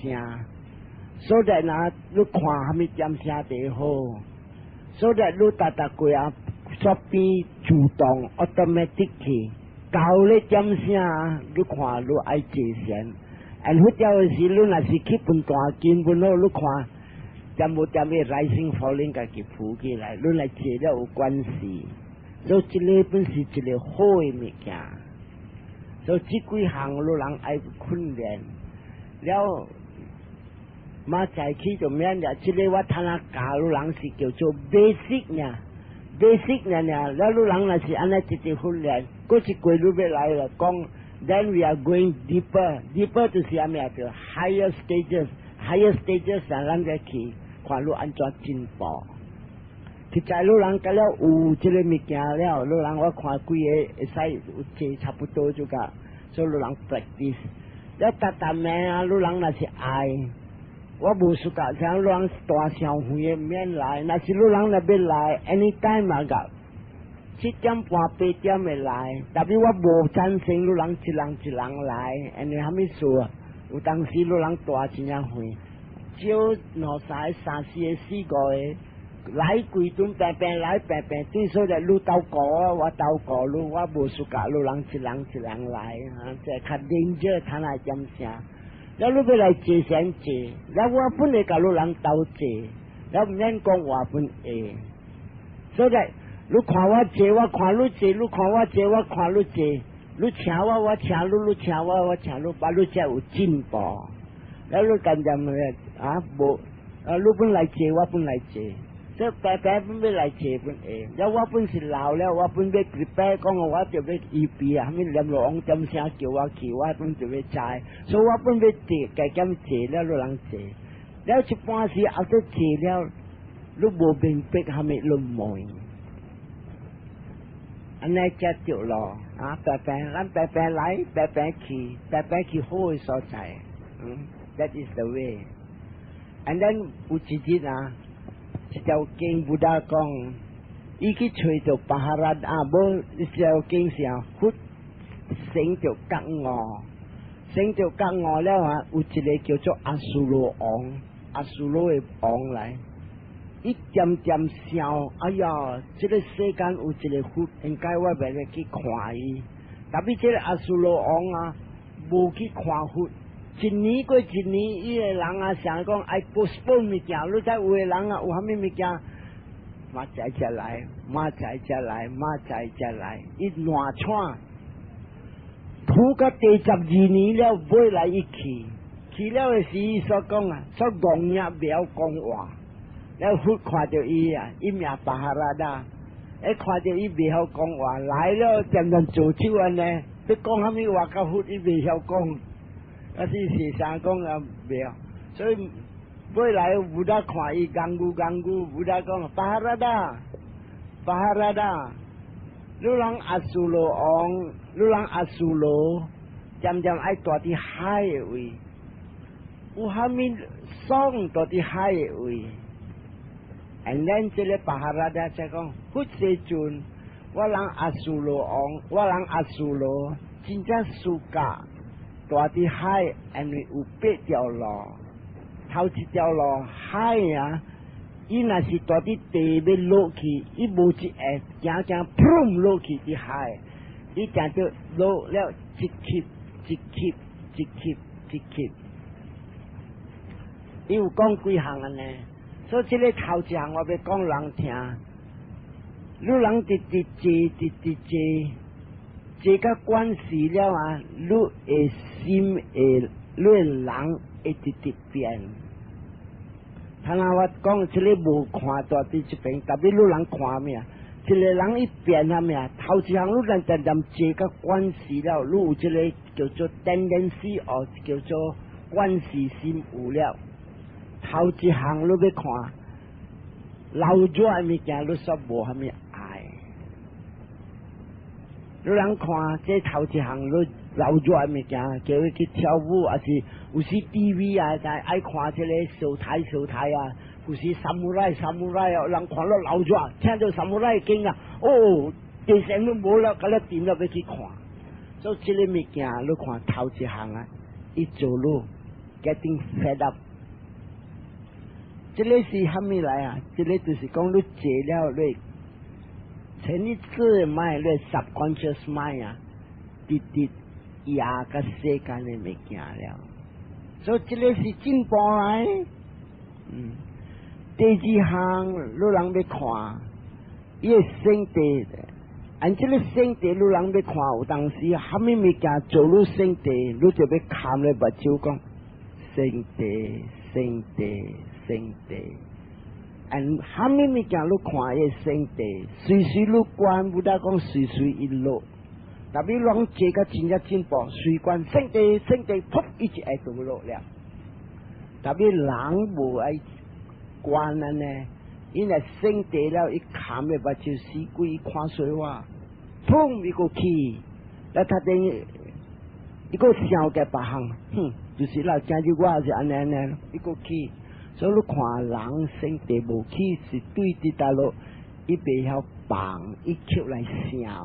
，so that 若你看蝦米點聲就好，so that 你逐逐過啊，煞變自動 automatic 去，到咧點聲，你看你愛坐禪，and 佛教的時，你若是去分大經本好，你看點無點會 rising falling 家己浮起來，你來坐了有關係。所以這個本是一個好的物件，所以這幾項汝人愛訓練了，明早起就免了。這個我睇下教汝人是叫做 basic 呢，basic 呢呢，了汝人若是按呢直直訓練，過一過汝欲來了講，then we are going deeper，deeper 就是啥物啊？叫 higher stages，higher stages 上咱再去看汝按怎進步。實在汝人甲了有這個物件了，汝人我看幾個會使有坐差不多就個，所以汝人 practice。了逐逐暝啊，汝人若是愛，我無 suka，像汝人大傷遠的免來，若是汝人若欲來，anytime 嘛個，7點半8點會來，特別我無贊成汝人一人一人來，因為蝦米事啊？有當時汝人蹛真正遠，少兩三個、三四個、四五個。來規陣平平來平平，對所以你鬥過我鬥過你，我無 suka 汝人一人一人來，哈，這較 danger，睇來點聲。了你欲來坐先坐，了我本來共汝人鬥坐，了毋免講話本會。所以你看我坐，我看你坐，你看我坐，我看你坐，你請我，我請你，你請我，我請你，把你才有進步。了你漸漸的啊，無啊，你本來坐，我本來坐。這白白本欲來坐本會，了我本是老了，我本欲 prepare 講我就欲預備啊，蝦米閻羅王點聲叫我去，我本就欲知，所以我本欲坐，加減坐了，汝人坐，了一般時後做坐了，你無明白蝦米，你問，按呢才對咯，啊，白白，咱白白來，白白去，白白去好的所在，That is the way。And then 有一日啊，一條經 Buddha 講，伊去揣著巴哈拉啊，無一條經是啊，佛成著覺悟，成著覺悟了啊，有一個叫做阿蘇羅王，阿蘇羅的王來，伊漸漸想，哎呀，這個世間有一個佛，應該我欲來去看伊。特別這個阿蘇羅王啊，無去看佛。一年過一年，伊個人啊，想講愛 postpone 物件，你知有的人啊，有啥物物件，明仔才來，明仔才來，明仔才來，伊爛喘，拖到第12年了，尾來伊去，去了的時，伊所講啊，所戇也袂曉講話，了佛看著伊啊，伊名巴哈拉達，一看著伊袂曉講話，來了漸漸做手按呢，欲講啥物話共佛，伊袂曉講。啊是是啥講啊袂曉，所以尾來 Buddha 看伊戇牛戇牛，Buddha 講巴哈拉達，巴哈拉達，汝人阿蘇羅王，汝人阿蘇羅，漸漸愛蹛佇海的位，有蝦米爽蹛佇海的位？And then 這個巴哈拉達才講，佛世尊，我人阿蘇羅王，我人阿蘇羅，真正 suka。蹛佇海，因為有八條路，頭一條路海啊，伊若是蹛佇地欲落去，伊無一下行行，砰落去佇海，伊行著落了一級一級一級一級。伊有講幾項按呢，所以這個頭一項我欲講人聽，汝人直直坐，直直坐。這個關係了啊，你的心會，你的人會直直變。頭先我講這個無看蹛佇這邊，特別汝人看咩啊？一個人一變啥物啊？頭一項汝人漸漸這個關係了，你有這個叫做 tendency 哦，叫做關係心有了。頭一項你欲看，老咗的物件，你煞無蝦米愛。汝人看這頭一項，你老熱物件，叫伊去跳舞，抑是有時 TV 啊，但愛看這个相刣相刣啊，有時 samurai samurai 啊，人看了老熱，聽著 samurai 經啊，哦，電線都無了，佮了點了欲去看。所以這个物件你看頭一項啊，伊做你 getting fed up。這个是蝦米來啊？這个就是講你坐了你，潛意識 mind，你 subconscious mind 啊，直直壓個世間的物件了。所以這个是進步來。第二項，你人欲看，伊的性地，按這个性地，你人欲看，有當時蝦米物件做你性地，你就欲含咧目睭講，性地，性地。性地，and 蝦米物件你看伊性地，隨時你觀，無得講隨時伊落。特別攏坐甲真正進步，隨觀性地性地，噗，伊就會倒落了。特別人無愛觀按呢，因為性地了，伊含的目睭死鬼看水話，砰伊閣起，來他等於伊閣想個別項，哼，就是啦，今日我是按呢按呢，伊閣起。所以你看人性地無起，是對佇佗落，伊袂曉放，伊吸來想，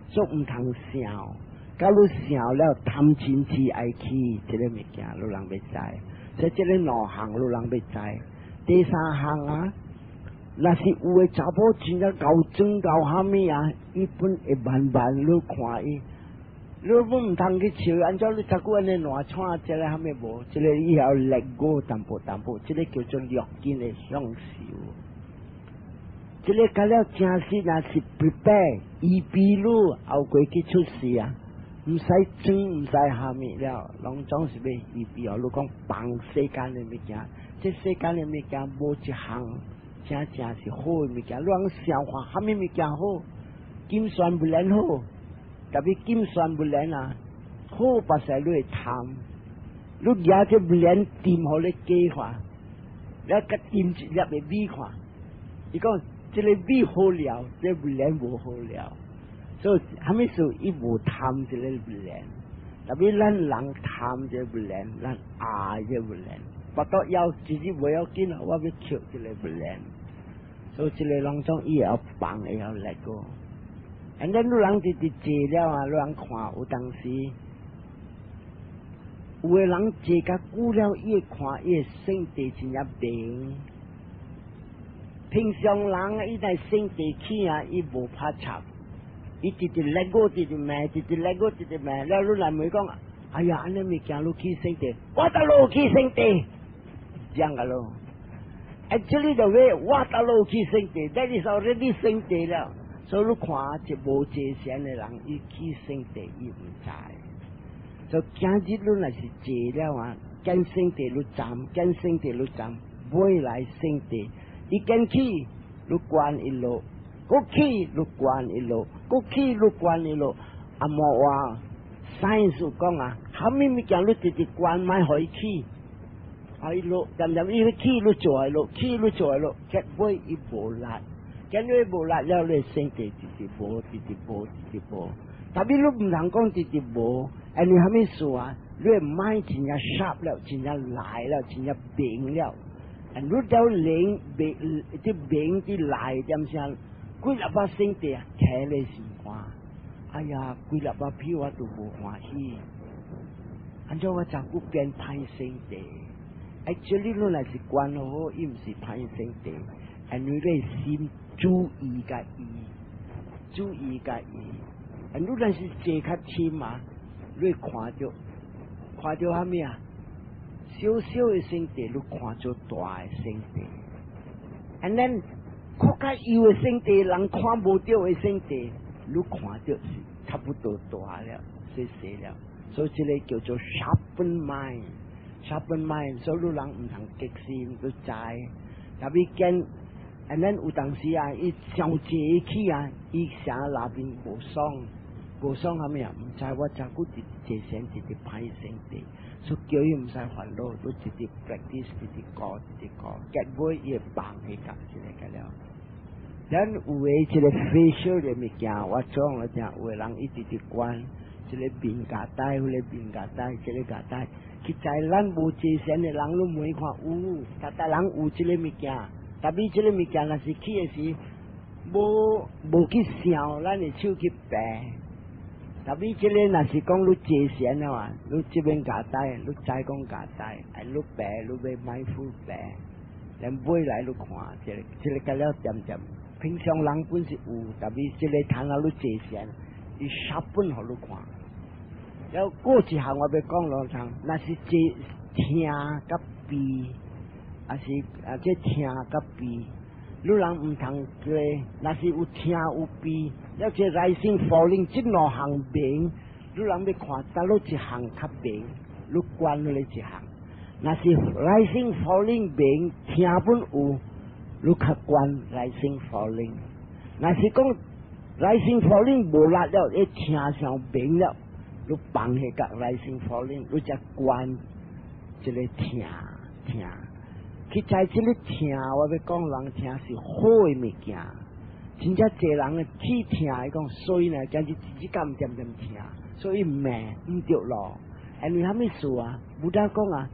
所以毋通想。假如想了貪嗔痴愛起，這个物件你人欲知。所以這个兩項你人欲知。第三項啊，若是有的查某真正𠢕裝𠢕蝦米啊，伊本會慢慢你看伊。你本毋通去笑，按怎你十久按呢爛喘，這个蝦米無？這个以後 let go 淡薄淡薄，這个叫做六根的享受。這个到了正式若是 prepare 預備你後過去出世啊，毋使裝，毋使蝦米了，攏總是欲預備哦。你講放世間的物件，這世間的物件無一項真正是好的物件。你講想看蝦米物件好，金選不練好。特別金選不練啊，好把勢你會貪，你舉這不練掂予你假看，你佮掂一粒的米看，伊講這个米好料，這个米無好料，所以蝦米事伊無貪這个米，特別咱人貪這个米，咱愛這个米，腹肚枵其實無要緊，我欲抾這个米，所以這个攏總伊會曉放，會曉 let go。And then 你人直直坐了啊，你人看有當時，有的人坐較久了，伊會看伊的性地真正明。平常人伊在性地起啊，伊無拍插，伊直直 let go，直直罵，直直 let go，直直罵。了你來問講，哎呀，按呢物件你起性地，我倒落起性地，這樣個咯。Actually the way 我倒落起性地，that is already 性地了。所以你看，一無坐禪的人，伊起性地伊毋知。所以今日你若是坐了啊，見性地你站，見性地你站，未來性地，伊見起你觀伊落，閣起你觀伊落，閣起你觀伊落。啊無話，science 講啊，蝦米物件你直直觀，莫予伊起，予伊落，漸漸伊起你做落，起你做落，結尾伊無力。見你無力了，你性地直直無，直直無，直直無。特別你毋通講直直無，因為蝦米事啊？你 mind 真正 sharp 了，真正來了，真正明了。你了靈明，啲明啲來點聲，幾粒把性地啊，騎咧心肝。哎呀，幾粒把屁我都無歡喜。按怎我真久變歹性地？Actually，你若是觀好，伊毋是歹性地，因為你心注意共伊，注意共伊。你若是坐較深啊，你會看著，看著蝦米啊？小小的性地，你看做大的性地。And then，較較幼的性地，人看無著的性地，你看著是差不多大了，細細了。所以這个叫做 sharpen mind，sharpen mind。所以你人毋通激心，你知。特別見，and then 有當時啊，伊上坐起啊，伊啥那邊無爽，無爽蝦米啊？毋知我真久直坐禪，直直歹性地，所以叫伊毋使煩惱，你直直 practice，直直過，直直過，結尾伊會放去甲這个個了。咱有的這个 facial 的物件，我講了講，有的人伊直直觀，這个面共戴，彼个面共戴，這个共戴。其實咱無坐禪的人，攏問看有，逐逐人有這个物件，但是這个物件若是起的時，無無去想，咱的手去爬。但是這个若是講你坐禪的話，你這邊共戴，你知講共戴，啊，你爬，你欲 mindful 爬，然尾來你看，這个這个甲了點點，平常人本是有，但是這个談到你坐禪，伊 sharpen 予你看。了過一項我欲講兩項，若是這疼佮悲，抑是啊這疼佮悲，你人毋通過，若是有疼有悲，了這 rising falling 這兩項明，你人欲看佗落一項較明，你觀彼一項。若是 rising falling 明，疼本有，你較觀 rising falling。若是講 rising falling 無力了，伊疼傷明了。你放彼個 rising falling，你才觀這个疼疼。去在這个疼，我欲講人疼是好的物件。真正濟人去疼，伊講所以呢，今日一工點點疼，所以罵毋對咯。因為啥物事啊？Buddha 講啊，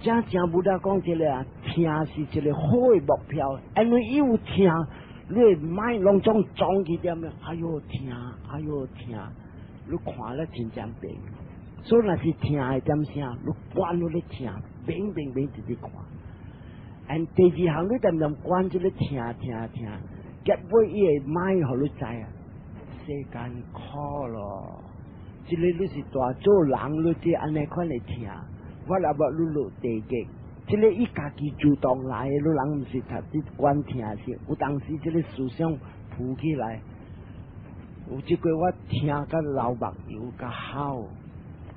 正正 Buddha 講這个啊，疼是一个好的目標。因為伊有疼，你的 mind 攏總裝起點咧，哎喲疼，哎喲疼。你看了真正明，所以若是疼會點聲，你觀你咧疼，明明明直直看。And 第二項你點點觀這个疼疼疼，結尾伊會 mind 予你知啊，世間苦咯。這个你是大做人，你這按呢款的疼，我若無你落地獄，這个伊家己主動來的，你人毋是讀佇觀疼是，有當時這个思想浮起來。有一過我疼甲流目油甲哭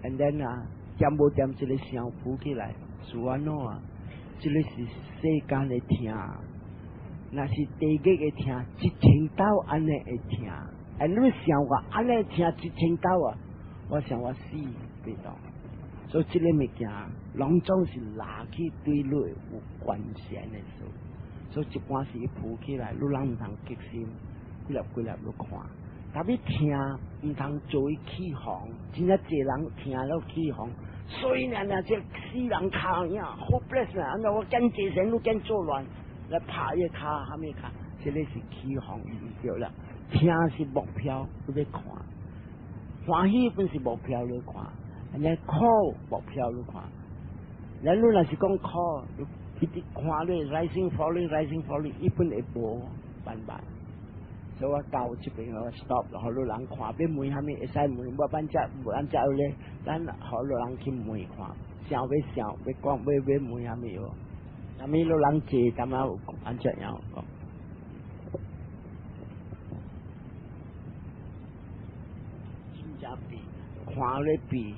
，and then 啊，點無點這个聲浮起來，是按怎啊？這个是世間的疼，若是地獄的疼，一千兜按呢會疼。and 你想我按呢疼一千兜啊？我想我死袂當。所以這个物件，攏總是拉去對你有關係的事。所以一般是伊浮起來，你人毋通激心，幾粒幾粒你看。但欲疼毋通做伊起哄，真正濟人疼了起哄，所以呢，這死人跤影，hopeless 啊！按怎我揀坐禪，你揀作亂，來拍伊跤，蝦米跤，這个是起哄毋對啦。疼是目標，你欲看；歡喜本是目標，你看；按呢苦目標，你看。咱你若是講苦，你一直看你 rising falling rising falling，伊本會無辦法。所以我到這邊我 stop，予你人看，欲問蝦米會使問，無按這無按這咧，咱予你人去問看，想欲想欲講欲欲問蝦米哦？啥物你人坐，淡仔有按這樣講。真正悲，看咧悲，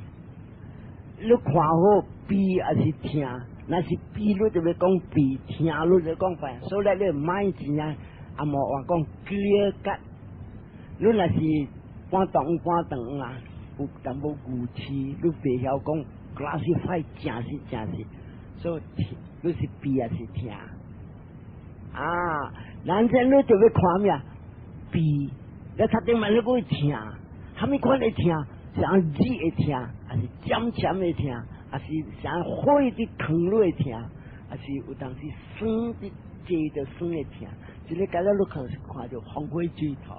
你看好悲抑是疼？若是悲，你就欲講悲；疼，你就講煩。所以你莫真正。阿莫話講 clear cut，你若是半當半當啊，有淡薄牛痴，你袂曉講 classify 正是正是，所以你是悲抑是疼啊？咱這你就欲看咩啊？悲，你頭頂問你閣會疼，蝦米款的疼？像熱的疼，抑是尖尖的疼，抑是像火佇燙你的疼，抑是有當時酸佇坐著酸的疼。這个感覺你看是看著風火水土，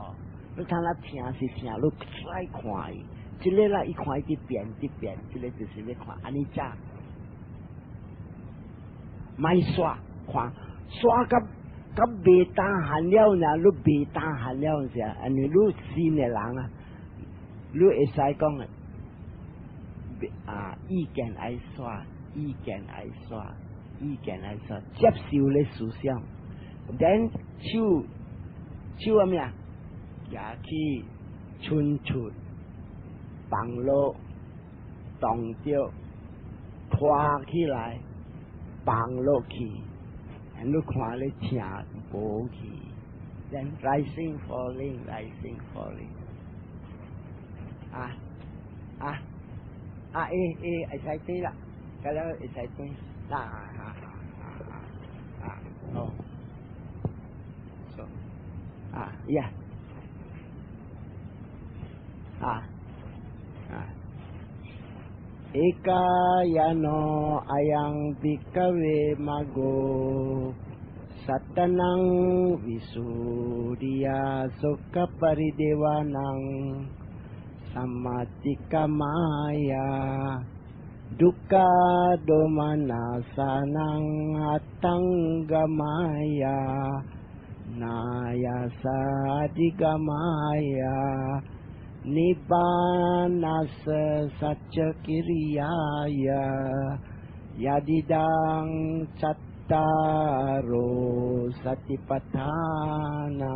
你睇那疼是疼，你再看伊，這个啦，伊看伊佇變佇變，這个就是欲看按呢才。莫煞看煞甲甲袂擔了呢，你袂擔了時，因為你信的人啊，你會使講啊，意見愛煞，意見愛煞，意見愛煞，接受咧思想。then 手手啊咩啊？舉起伸出放落，動著拖起來放落去，你看咧疼無去，then rising falling rising falling 啊啊啊！會會會使對啦，咁樣會使對，啊啊啊啊好。啊，呀，啊， Ekāyano ayaṃ bhikkhave maggo sattānaṃ visuddhiyā soka paridevanaṃ sammatikkamāya dukkha domanassānaṃ attaṃgamāya nāyāsa adhigamāya nibbānassa saccakiriyāya yadidaṃ cattāro satipaṭṭhānā。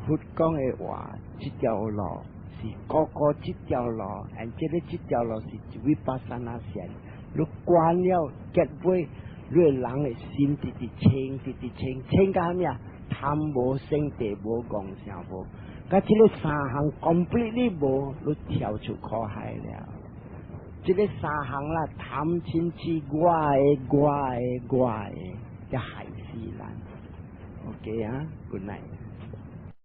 佛講的話，這條路是個個這條路，and 這个這條路是 vipassana 線。你觀了結尾，你的人的心直直清，直直清，清到啥物啊？貪無生地無妄想無，佮這个三項 completely 無，你跳出苦海了。這个三項啦，貪嗔痴我的我的我的，這害死人。OK 啊，good night。